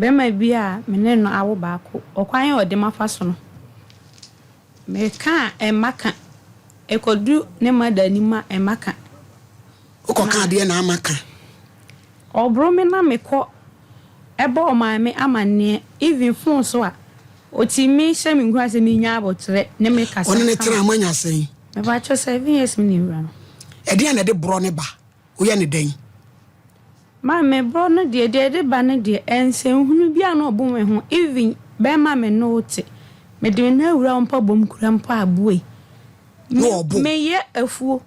Bɛrima bi a me ne no awo baako, ɔkwan a ɔde mafa so no, meka a ɛmma ka. Ɛkɔdu ne mother anim a ɛmma ka. Wokɔka adeɛ na ama ka. Ɔboro me na mekɔ ɛbɔ ɔmaame amanneɛ even phone so a, ɔtumi hyɛ me nkuran sɛ menya aboterɛ ne me kasa. Ɔne ne tena moanya sɛn? Mepakyɛ 7 years me ne wura no. Ɛdeɛn na ɛde borɔ ne ba? Woyɛ ne dɛn? Maame, borɔ no deɛ, deɛ ɛde ba no deɛ, ɛnsɛnhunu bi a na ɔbo me ho. Even bɛrima me ne wo te, mede me nan awura wo mpaboa mu kura mpo a bue. Na ɔbo. Meyɛ afuo.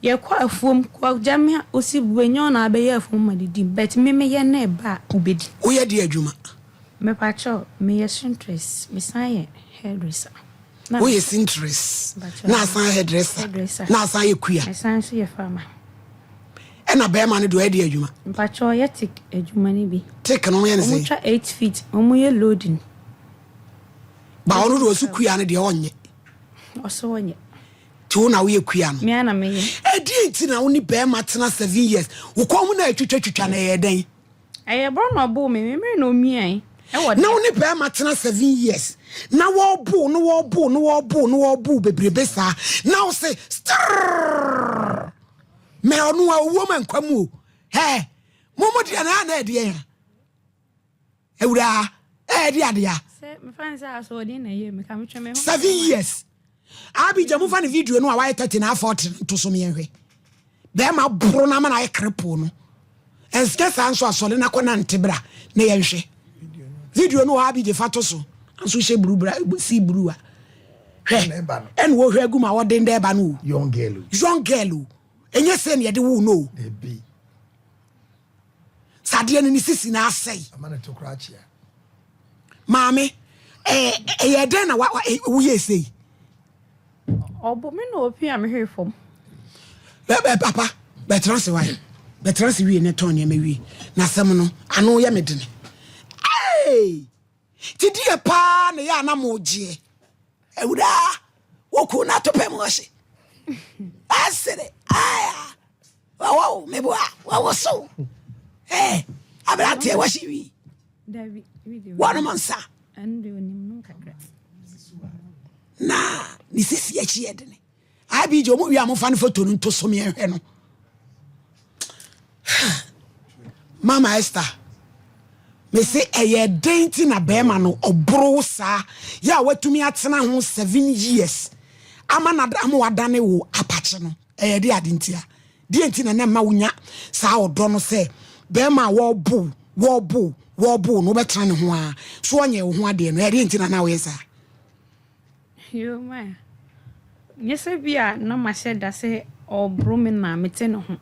Yɛkɔ afuom kɔgya me a osi bue nyɛ ɔna abɛyɛ afuom ma didi, but me meyɛ na ɛba a wobɛdi. Woyɛ deɛ adwuma? Mepakyɛw, meyɛ seamstress, mesan yɛ hairdresser. Na Woyɛ seamstress Mepakyɛw. na asan hairdresser Hairdresser. na asan yɛ kua. Mesan nso yɛ farmer. Ɛna bɛrima no deɛ ɔyɛ deɛ adwuma? Mepakyɛw, ɔyɛ TIG adwuma no bi. TIG no yɛ ne Ɔmo sɛn? twa 8 feet, ɔmo yɛ loading. Ba ɔno deɛ ɔsi kua no deɛ ɔnyɛ. Ɔso ɔnyɛ. Nti wo na woyɛ kua no? Me ara na meyɛ. Ɛdeɛ nti na wo ne bɛrima tena 7 years, wo kɔn mu na atwitwatwitwa na ɛyɛ dɛn? Ɛyɛ borɔ na ɔboo me, memere na omiae. Ɛwɔ Na wo ne bɛrima tena 7 years na wɔɔbo no, wɔɔbo no, wɔɔbo no, wɔɔbo bebrebe saa na wo se strrrr mɛ ɔno a owuo ma nkwa mu o. Hɛ mo mo deɛ na ana ɛdeɛ ya awuraa ɛɛde adeɛ a. Sɛ mefa ne sɛ asoɔden na ɛyɛ me ka metwe me ho. 7 years. Abigya, mofa ne video no a wayɛ 30 na 40 no nto so meɛhwɛ. Bɛrima boro no ama no ayɛ cripple no, ɛnsɛ saa nso asɔre no akɔ nante bra na yɛnhwɛ video no wɔ. Abigya, fa to so nso hyɛ blue bra si blue a hwɛ ɛna wɔhwɛ agu ma wɔden dɛ ba no o. Young girl o. Young girl o, ɛnyɛ sɛ ne yɛde wo no o. Ebi. Sadeɛ no ne sisi na asɛe. Ama ne to kora akyea. Maame, ɛyɛ dɛn na woyɛ sei? Ɔbɔ me na opia me hwee fam. Bɛ papa bɛtena se wae, bɛtena se wie ne tɔn nneɛma wie na asɛm no ano yɛ me dene. Ei! Ti deɛ paa na yɛ ana mo gyeɛ awuraa wɔku na to pɛ mu ɔhye asere aya wɔwɔ wo meboa wɔwo so ɛ aberanteɛ wɔhye wi. Dabi, video. Wɔnom nsa. Ɛno deɛ onim nom kakra. Na ne sisi akyi yɛ dene. Abigye, ɔmo wie a mofa no foto no nto so meɛhwɛ no. Mama Esther, mese ɛyɛ den nti na bɛrima no ɔboro wo saa yɛ a watumi atena ho 7 years ama na ama wadane wo apakye no, ɛyɛ de ade nti a deɛ nti na na mma wonya saa ɔdɔ no sɛ bɛrima a wɔɔbo wɔɔbo wɔɔbo no wobɛtena ne ho a so ɔnyɛ wo ho adeɛ no, ɛyɛ deɛ nti na na woyɛ saa? Yo, ma. Nyɛ sɛ bi a na mahyɛ da sɛ ɔboro me na mete ne ho.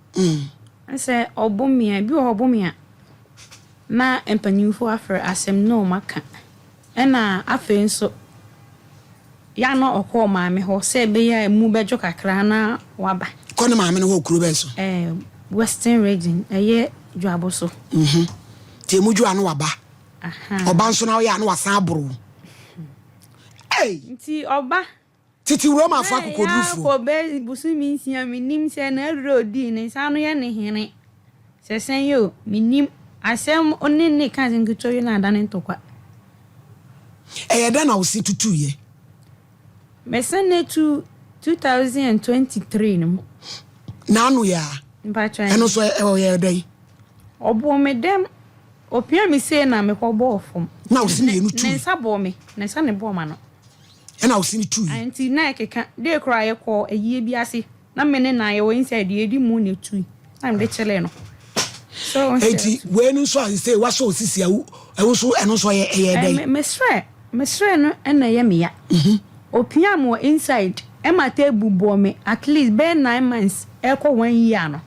Sɛ ɔbo me a, bi wɔ hɔ ɔbo me a, na mpanyimfoɔ afrɛ asɛm na ɔmo aka. Ɛna afei nso, yɛ a na ɔkɔ maame hɔ sɛ ɛbɛyɛ a emu bɛdwo kakra na waba. Kɔ ne maame no hɔ, kuro bɛn so? Western Region, ɛyɛ Dwabo so. Nti emu dwo a no waba. Aha. Ɔba nso na ɔyɛ a no wasan aboro wo. Ei! Nti ɔba. Tete Romafo akokodurufoɔ. Kɔ bɛ bosome 6, menim sɛ na aduro a odii ne nsa ano yɛ ne hene. Sɛ sɛn yi o, menim. Asɛm ne ne ka asɛm ketewa yi na adane ntɔkwa. Ɛyɛ dɛn na wo se tutuyɛ? Mɛsɛn ne tu 2023 no mu. N'ano yɛ a. Mpakyɛ. Ɛno nso ɛyɛ dɛn? Ɔbɔɔ me dɛm. Opia me sei na mekɔbɔɔ fam. Na wo se mmienu tui? Ne nsa bɔɔ me. Ne nsa ne bɔɔ ma no. Ɛna wo se ne tui? Nti na ɛkeka. De koraa yɛkɔ ayie bi ase. Na me ne na yɛwɔ inside, yɛdi mu na etui. Na mede kyerɛɛ no. So Eti wei no nso a sɛ wasɔ osisi a ɛwo nso, ɛno nso ɛyɛ dɛn? Mesrɛ no ɛna ɛyɛ me ya. Opia me wɔ inside ɛma table bɔɔ me at least bɛyɛ 9 months ɛkɔ one year no.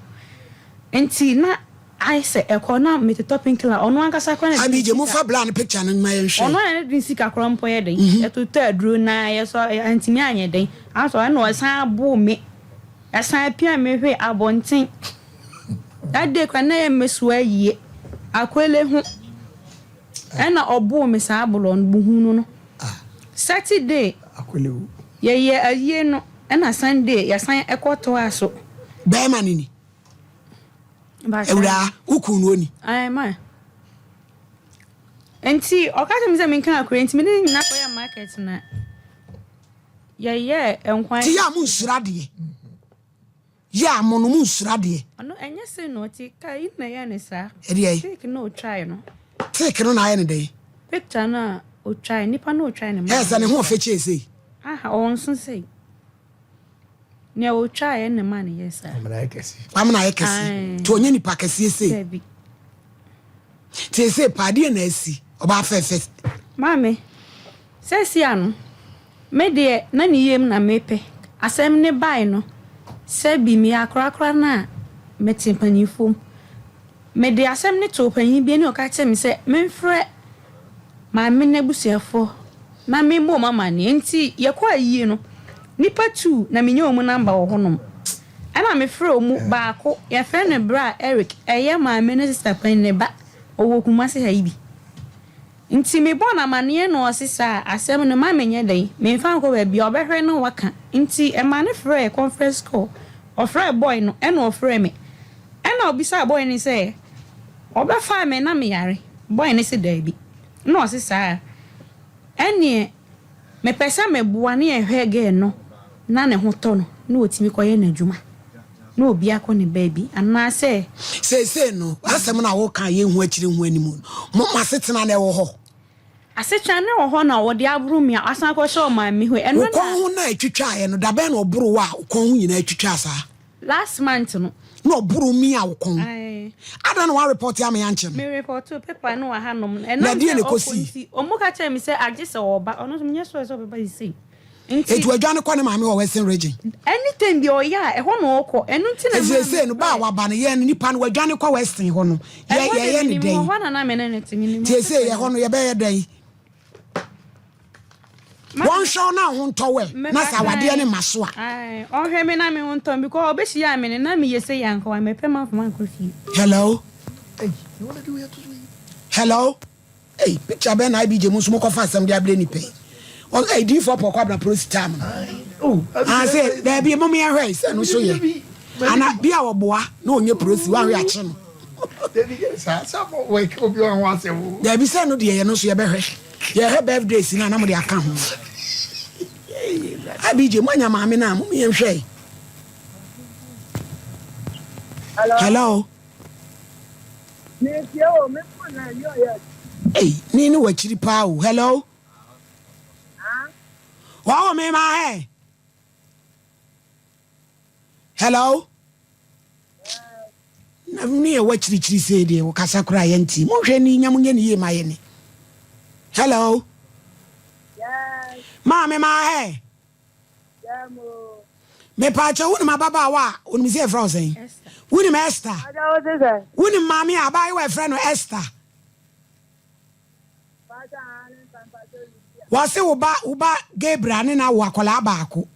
Nti na ayɛ sɛ ɛkɔ na metotɔ painkiller, ɔno ankasa koraa na Abigye, momfa bra no picture no ma yɛnhwɛ. Ɔno a ne de sika koraa mpo yɛ den. Ɛtotɔ aduro na yɛsɔ antumi anyɛ den. Asɔ ɛna ɔsan abo me. Ɛsan pia me hwee abɔnten. That day koraa na ɛyɛ me so ayie. Akwele ho. Ɛna ɔboo me saa abolɔ no buhunu no. Saturday Akwele o. yɛyɛ ayie no, ɛna Sunday yɛsan ɛkɔtoa so. Bɛrima no ni. Awuraa, wokun no oni? Ayi ma. Nti ɔka kyerɛ me sɛ menka akora nti mene ne nyina kɔyɛ market na yɛyɛɛ nkwan. Nti yɛ a monsuro adeɛ. Yɛ a mo no monsuro adeɛ. Ɔno ɛnyɛ sei na ɔte, ka yi na ɛyɛɛ no saa. Ɛdeɛn? Take no ɔtwae no. Take no na ayɛ no dɛn? Picture no a ɔtwae, nipa no a ɔtwae no maa Ɛyɛ sɛ ne ho ɔfɛ kyɛɛ sei. Aha, ɔnso sei. Nea ɔtwaeɛ na ɛmaa no yɛɛ saa. Wamena ayɛ kɛse. Wamena ayɛ kɛse. Nti ɔnyɛ nipa kɛseɛ sei. Dabi. Nti ɛsei paa deɛ na asi? Ɔbaa fɛfɛ. Maame, seesei ano, me deɛ na ne yam na mepɛ. Asɛm no bae no, sɛbi meyɛ akorakora no a mete mpanyimfoɔ mu. Mede asɛm no too panyin bi anim na ɔka kyerɛɛ me sɛ memfrɛ maame no abusuafoɔ na memmɔ wɔn amanneɛ. Enti yɛkɔɔ ayie no, nnipa tuu na mennya wɔn namba wɔ hɔnom. Ɛnna mefrɛɛ wɔn mu baako, yɛfrɛ no Bra Eric, ɛyɛ maame no sista panin ne ba, ɔwɔ Kumasi ha yi bi. Nti mebɔɔ no amanneɛ na ɔse saa asɛm no mma menyɛ dɛn, memfa nkɔ baabi a ɔbɛhwɛ na waka. Nti ɛmaa no frɛɛ conference call, ɔfrɛɛ boy no ɛna ɔfrɛɛ me. Ɛna ɔbisaa boy no sɛ ɔbɛfaa me na meyare, boy no se daabi. Ɛna ɔse saa ɛneɛ Mepɛ sɛ meboa ne yɛhwɛ girl no na ne ho tɔ no na ɔtumi kɔyɛ n'adwuma na obi akɔ ne baabi anaasɛ. Seesei no, w'asɛm no a woka a yɛnhu akyiri nhu anim no, mo asetena no ɛwɔ hɔ? Asetena no wɔ hɔ na wɔde aboro me a wasan akɔhyɛ ɔmaame hɔ, ɛno Wo na. kɔn ho no a ɛtwitwaeɛ no, da bɛn na ɔboroo wo a wo kɔn ho nyinaa twitwaa saa? Last month no. Na ɔboro mia wo kɔn. Ae. Adɛn na woarepɔte ama yɛankyɛ no? Me repɔtoo paper no wɔ ha nom. Na Ɛnam ɛdeɛn sɛ na ɔkɔ ɛkɔsii? nti, ɔmo ka kyerɛɛ me sɛ agye sɛ ɔba. Ɔno nso menyɛ sure sɛ ɔbɛba seisei. Nti. Enti wadwane kɔ ne maame hɔ Western Region? Anytime bi ɔyɛ a, ɛhɔ na ɔkɔ. Ɛno nti na Enti ɛmaa me seisei no, ba a frɛɛ. waba no, yɛn no, nipa no, wadwane kɔ Western hɔ no, yɛ, Ɛhɔ de yɛyɛ no menim dɛn? hɔ, hɔ na na me ne no te, menim Nti hɔ seisei papa ɛhɔ no, yɛbɛyɛ dɛn? Wɔnhwɛ wo na wo ho ntɔ wo ɛ, na sɛ awadeɛ no mma so a. Ɔnhwɛ me na me ho ntɔ me because ɔbɛhyia me no na meyɛ sei a anka wammɛpɛ m'afom ankɔ fie. Hello Hello Ei picture bɛn na IBJ mo nso mo kɔfa asɛm de abrɛ nipa yi Ɔ ei diifoɔ pɔ kwabena prosi time no Ah sɛ daabi mo yɛn hwɛ sɛ no so yɛ Ana bi a ɔboa na ɔnyɛ prosi wanhwɛ akye no Daabi sɛ no deɛ yɛ no nso yɛbɛhwɛ Yɛhwɛ birthdays no a na mode aka ho. IBJ mo anya maame no a mo yɛnhwɛ. Hello. Hey, ni ne wakyiri paa o. Hello. Wɔwɔ me ma hɛ. Hello. Na ne yɛ wakyirikyiri sei deɛ wɔkasa koraa yɛnti. Monhwɛ ni nya monyɛ ne yie ma yɛ ni. Hello. Maame maa hɛ. Mepaakyɛ wonim ababaawa a onim sɛ yɛfrɛ wo sɛn? Wonim Esther? Wonim maame a abaayewa a yɛfrɛ no Esther? Wɔse wo ba wo ba Gabriel ne no awo akwadaa baako.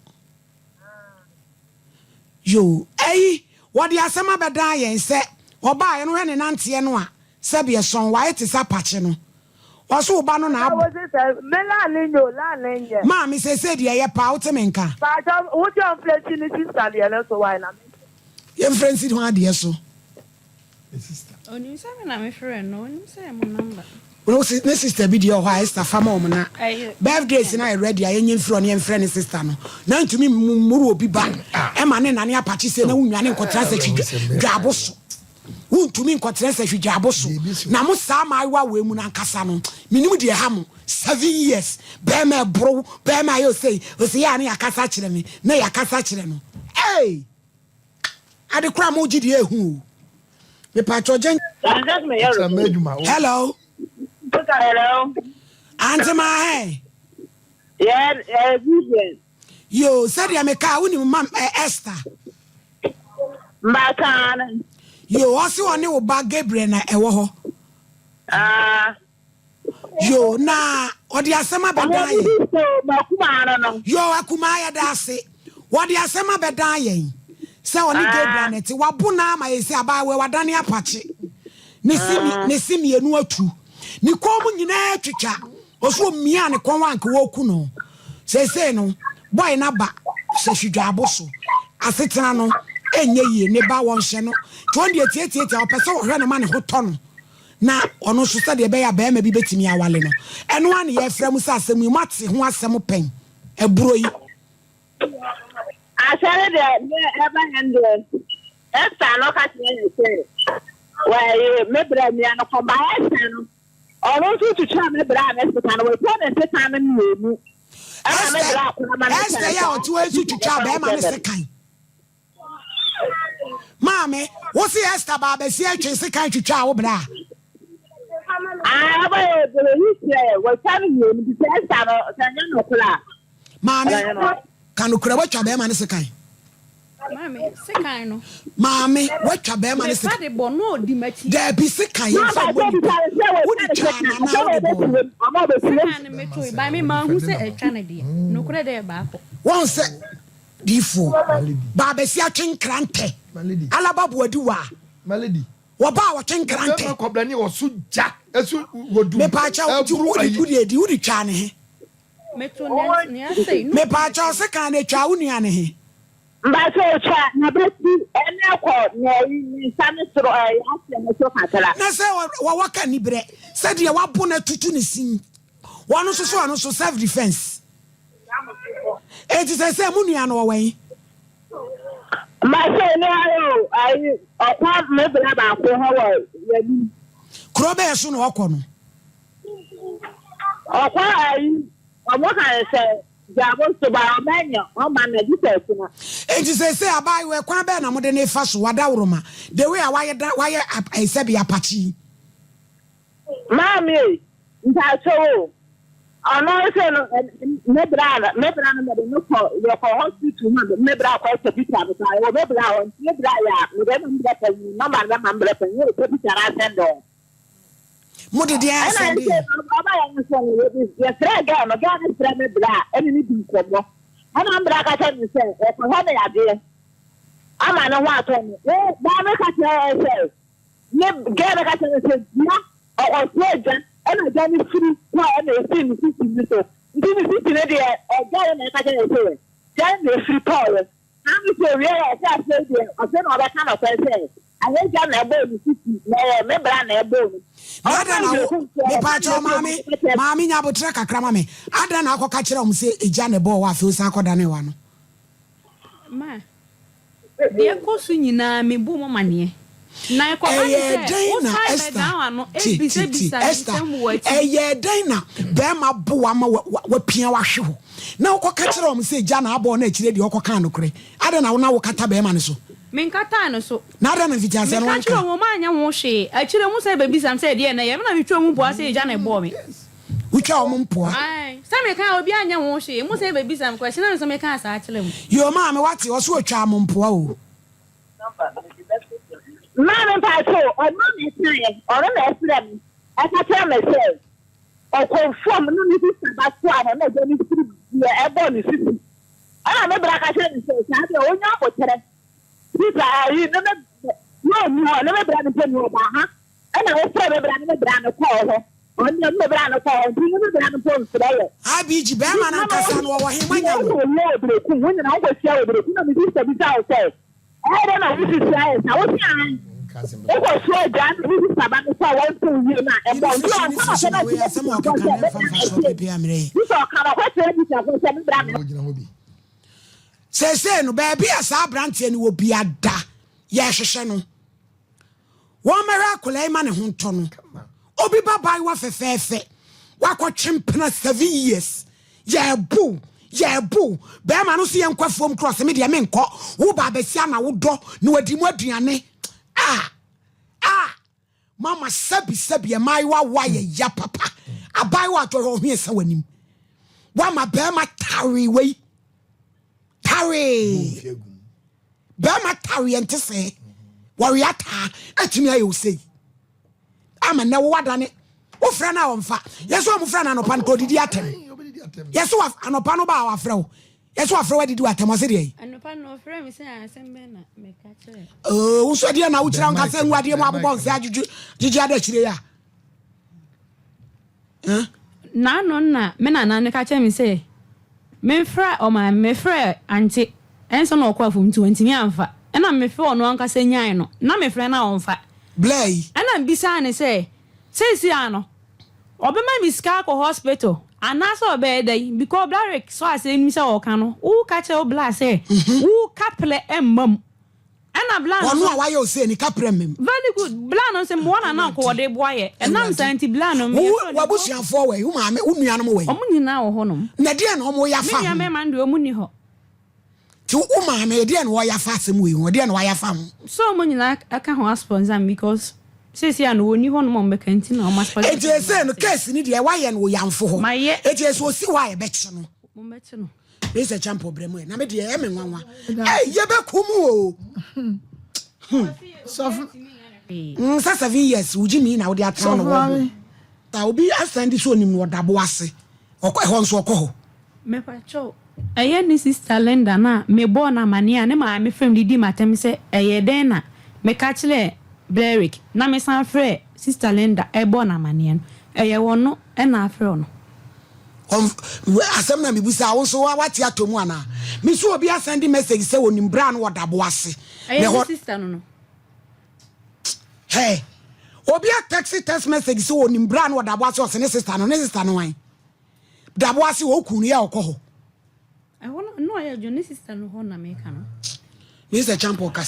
Yoo, ɛyi wɔde asɛm abɛdan yɛn sɛ ɔbaa yɛn hwɛ ne nanteɛ no a sɛbi ɛsɔn wayɛ te sɛ apakye no. Wɔse wo ba no na abɔ. Wo se sɛ me line nyɛ o line nyɛ. Maame seesei deɛ ɛyɛ paa wote me nka. Paatwa wo deɛ ɔmfrɛ nsi ne sister deɛ no so why na me. Yɛmfrɛ nsi hwan deɛ so. Onim sɛ me na me frɛ no onim sɛ ɛyɛ mo number. Wo se ne sister bi deɛ wɔ hɔ a Esther fa ma wɔn na birthdays no ayɛ ready a yɛnyɛ mfiri hɔ na yɛmfrɛ ne sister no na ntumi mmoro obi ba ɛma ne nane apakye sei na wonwane nkɔtena sɛ dwaabo so wontumi nkɔtena sɛ hwidwaabo so na mo saa maayewa wei mu no ankasa no menim deɛ ɛha mo 7 years bɛrima ɛboro bɛrima ayɛ osei osei a ne yɛakasa kyerɛ me na yɛakasa kyerɛ no hey ade koraa mo gye deɛ ehu o mepatwɔ gyɛn. Hello. Hello. Auntie Mahe. Yeah, Vivian. Yo, sɛdeɛ meka wonim ma Esther. Mbatan. Yo, ɔse ɔne wo ba Gabriel na ɛwɔ hɔ. Ah. Yo, na ɔde asɛm abɛdan yɛn. Yo, akumaa yɛda ase. Wɔde asɛm abɛdan yɛn sɛ ɔne Gabriel na ɛte. Wabo no ama yɛn sɛ abaayewa wadane apakye. Ne se ne se mmienu atu. Ne kɔn mu nyinaa twitwa. Ɔso omia ne kɔn anka wɔku no. Seesei no, boy no aba hyɛ hwidwaabo so. Asetena no ɛnyɛ yie. Ne ba wɔnhyɛ no. Nti ɔno deɛ tiatiatia ɔpɛ sɛ ɔhwɛ no ma ne ho tɔ no. Na ɔno nso sɛdeɛ ɛbɛyɛ a barima bi bɛtumi awale no. Ɛno ara na yɛrefrɛ mo sɛ asɛm yi, moate ho asɛm pɛn, aburo yi. Asɛre deɛ deɛ ɛba yɛn deɛ Esther no ka kyerɛ yɛn sɛ wɔyɛ me bra nua no kɔba Esther no ɔno nso twitwa me bra ne sekan no wɔtwa ne sekan no mmienu ɛna me bra kora ma ne Esther yɛ a ɔte hɔ nso twitwa bɛrima ne sekan. Maame, wo se Esther baa bɛsi atwe sekan twitwaa wo bra? Ah, ɔbɛ yɛ bere yi sɛ wɔtwa no mmienu bi sɛ Esther no sɛ nyɛ nokorɛ a. Maame, ka nokorɛ woatwa bɛrima ne sekan? Maame, sekan no. Maame, woatwa bɛrima ne sekan? Mefa de bɔ no odi m'akyi. Daabi, sekan yɛ nfa mmɔ nipa. Wode twaa no anaa wode bɔɔ no? Sekan no metoe, ba me manhu sɛ atwa no deɛ. Nokorɛ dɛ baako. Wɔn sɛ Diifoɔ, baabasia twe nkrantɛ, Alaba boadiwa, wɔba a wɔtwe nkrantɛ. Mepaakyɛw, nti wode wode edi wode twaa ne he? Mepaakyɛw, sekan no etwaa wo nua ne he? Mpakyɛw twa n'abati ɛna kɔ n'ayi ne nsa ne soro ɛyɛ aseɛ no so kakra. Na sɛ wɔwɔ ka nibrɛ sɛ deɛ wabo no atutu ne sin, wɔn nso so ɔno nso self defence. Enti sɛsɛ mo nua no ɔwɔ he? Mase ne ayɛ o, ayi ɔkɔ me bra baako hɔ wɔ yɛnim. Kuro bɛɛ so na ɔkɔ no? Ɔkɔ ayi, ɔmo ka ne sɛ Dwabo so ba ɔmo anya ɔma na gye sɛ ɛsena. Enti sɛsɛ abaayewa yi kwan bɛɛ na mode no fa so wadaworoma the way a wayɛ da wayɛ sɛbi apakye yi? Maame ei, mpakyɛw o, ɔno nso no, me bra no, me bra no mede no kɔ, yɛkɔ hospital ma me bra kɔ ɛsɛ picture no koraa, ɛwɔ me bra hɔ, nti me bra yɛ a, mede ma me bra panyin, nɔmba no bɛma me bra panyin, ɔtwa picture no asɛnde wɔn. Mo de deɛ Ɛna asɛnde nso yɛ. ɔba yɛ nso no, yɛde yɛfrɛ girl no, girl no frɛ me bra, ɛne ne di nkɔmmɔ. Ɛna me bra ka kyerɛ me sɛ, ɔkɔhwɛ no yadeɛ ama ne ho atɔ no. Wo maame ka kyerɛ sɛ, Ne girl no ka kyerɛ no sɛ dua ɔkɔsoa gya ɛna gya no firi kɔ ɛna esii ne sisi no so nti ne sisi no deɛ ɔgya no na ɛka kyerɛ no sɛ gya no na efiri tɔɔyɛ na me sɛ owie yɛ ɔsɛ afei deɛ ɔsɛ na ɔbɛka nɔkɔɛ sɛ ayɛ gya na ɛbɔɔ ne sisi na ɛyɛ me bra na ɛbɔɔ no. Na adɛn na wo mepaakyɛw maame maame nya abotrɛ kakra ma me adɛn na akɔka kyerɛ wɔn sɛ egya na ɛbɔɔ wo afei wosan akɔdane w'ano. Ma Deɛ ɛkɔ so nyinaa mebu mo amaneɛ. Na ɛkɔba ne Ɛyɛɛ sɛ dɛn na wosan Esther bɛdan w'ano ti ti ti bisabisa me Esther nsɛm wɔ akyi. ɛyɛɛ dɛn na bɛrima bo wo ama wa wa wapia wo ahwe hɔ na wokɔka kyerɛ wɔn sɛ gya na abɔ wo na akyire deɛ ɔkɔkaa nokorɛ adɛn na wo na wokata bɛrima no so Menkataa no so. na adɛn na mfitiaseɛ no Meka wanka kyerɛɛ wɔn, wɔanyɛ ho hwee. Akyire wɔsan bɛbisaa me sɛ, Ɛdeɛn na ɛyɛ me na metwaa wɔn mpoa sɛ egya na ɛbɔɔ me? Wotwaa wɔn mpoa? Ae. Sɛ mekaa a, obiara anyɛ ho hwee. Mosan bɛbisaa me question na me nso mekaa saa kyerɛɛ mo. Yoo maame wate ɔse otwaa mo mpoa o. Maame mpakyɛw ɔno na ɛkaeɛ ɔno na ɛfrɛ me ɛka kyerɛ me sɛ ɔkɔ fam na ne sista ba soa no na agya no firi deɛ ɛbɔɔ ne sisi ɛna me bra ka kyerɛ me sɛ saa deɛ ɔnya aboterɛ sista ayi ne me na ɔnni hɔ ne me bra no mpo ni ɔbaa ha ɛna wofrɛ me bra ne me bra no kɔɔ hɔ ɔno deɛ me bra no kɔɔ hɔ nti ne me bra no mpo mfrɛ yɛ IBG bɛɛma no ankasa no ɔwɔ he moanya no. Wɔ Berekum wo nyina wokɔhyia wɔ Berekum na me sista bisa wo sɛ Ɛyɛ dɛn na wo sisi ayɛ saa? Wo se aane. Wokɔ so agyaa no ne sista ba no sɛ wɔntew yie no a, ɛbɔ nti ɔnka nɔkwɛ no akyerɛ abusuafoɔ sɛ me bra na ɛtee me. Gye sɛ ɔka nɔkwɛ kyerɛ abusuafoɔ sɛ me bra na. Seesei no, baabi a saa aberanteɛ no wɔ biara da, yɛrehwehwɛ no. Wɔmmɛhwɛ akwadaa yi ma ne ho ntɔ no. Obi ba baayewa fɛfɛɛfɛ, wakɔtwe mpena 7 years. Yɛɛbo, yɛɛbo. Bɛrima no nso yɛnkɔ afuom korɔ sɛ me deɛ menkɔ. Wo ba abɛsia na wodɔ na wadi mu aduane. Ah, ah, mama sɛbi sɛbi mmaayewa wo ayɛ ya papa. Abaayewa atɔ hɔ ɔhwe ɛsɛ w'anim. Wama bɛrima tare wei. Tare. Bɛrima tare ɛnte sɛ wɔwe ataa atumi ayɛ wo sei. Ama nnɛ wo wadane wofrɛ no a ɔmfa. Yɛsɛ ɔmo frɛ no anɔpa no kɔ odidi atɛm. Yɛsɛ wa anɔpa no ba a wafrɛ wo. Yɛsɛ wafrɛ wo adidi atɛm ɔse deɛ yi. Anɔpa no ɔfrɛ me sɛ asɛm bɛn na meka kyerɛ. Oo wo nso ɛdeɛ na wokyerɛ wo nkasa ngu adeɛ mu abobɔ nsa agyegye gyegye ada akyire yi a. Huh? N'ano na me nana no ka kyerɛ me sɛ memfrɛ ɔmaame, mefrɛɛ ante ɛnso na ɔkɔ afuom nti wantumi amfa. Ɛna mefrɛ ɔno ankasa nyae no, na mefrɛ no a ɔmfa. Blɛ yi. Ɛna mebisaa no sɛ. Seesei ara no, ɔbɛma me sika akɔ hospital anaasɛ ɔbɛyɛ dɛn? Because Blarick sɔ asɛm nim sɛ ɔka no, woka kyerɛ wo bla sɛ wo kaprɛ mma mu. Ɛna bla no Ɔno nso. a wayɛ ose ni kaprɛ mma mu. Very good. Bla no nso mmoa na na nka ɔde boa yɛ. Ɛnam saa nti bla no Wo meyɛ sɛ ɔde boa. w'abusuafoɔ wɔ he? Wo maame, wo nuanom wɔ he? Wɔn nyinaa wɔ hɔnom. Na ɛdeɛn na wɔyɛ Me afa nua ho? mmarima no deɛ wɔn nni hɔ. Nti wo maame ɛdeɛn na ɔyɛ afa asɛm wei ho? Ɛdeɛn na wayɛ afa ho? So ɔmo nyinaa ɛka ho asponsor me because seesei a no wɔnni hɔ nom a ɔmo bɛka nti na ɔmo asponsor Enti ɛsei no case no deɛ wayɛ no wɔ yamfo hɔ. Mayɛ. Enti ɛsɛ osi hɔ a yɛbɛkye no. Mo mmɛkye no. Mr. Champo brɛ mu ɛ na me deɛ ɛyɛ me nwanwa. Ei yɛbɛku mu o. Sɔfo. Sɛ 7 years wogye mi na wode atena no Sɔfo wɔ maame. Ta obi asan di so onim no ɔda bo ase. Ɔkɔ ɛhɔ nso ɔkɔ hɔ. Mepakyɛw, ɛyɛ ne sista Linda no a mebɔɔ no amanneɛ a ne maame frɛɛ me de dii m'atɛm sɛ ɛyɛ dɛn na meka kyerɛɛ Blerick na mesan frɛɛ sista Linda bɔɔ no amanneɛ no, ɛyɛ ɔno na afrɛ no. Asɛm na mebisa wo nso woate atɔ mu anaa? Me nso obi asan di message sɛ onim bere a na ɔda bo ase. Ɛyɛ ne sista no no. Hey, obi a text message sɛ onim bere a na ɔda bo ase ɔse ne sista no, ne sista no wan? Da bo ase wɔ okunu yɛ ɔkɔ hɔ. Ɛhɔ no na ɔyɛ adwuma ne sista no hɔ na meka no. Mr. Champo kasa.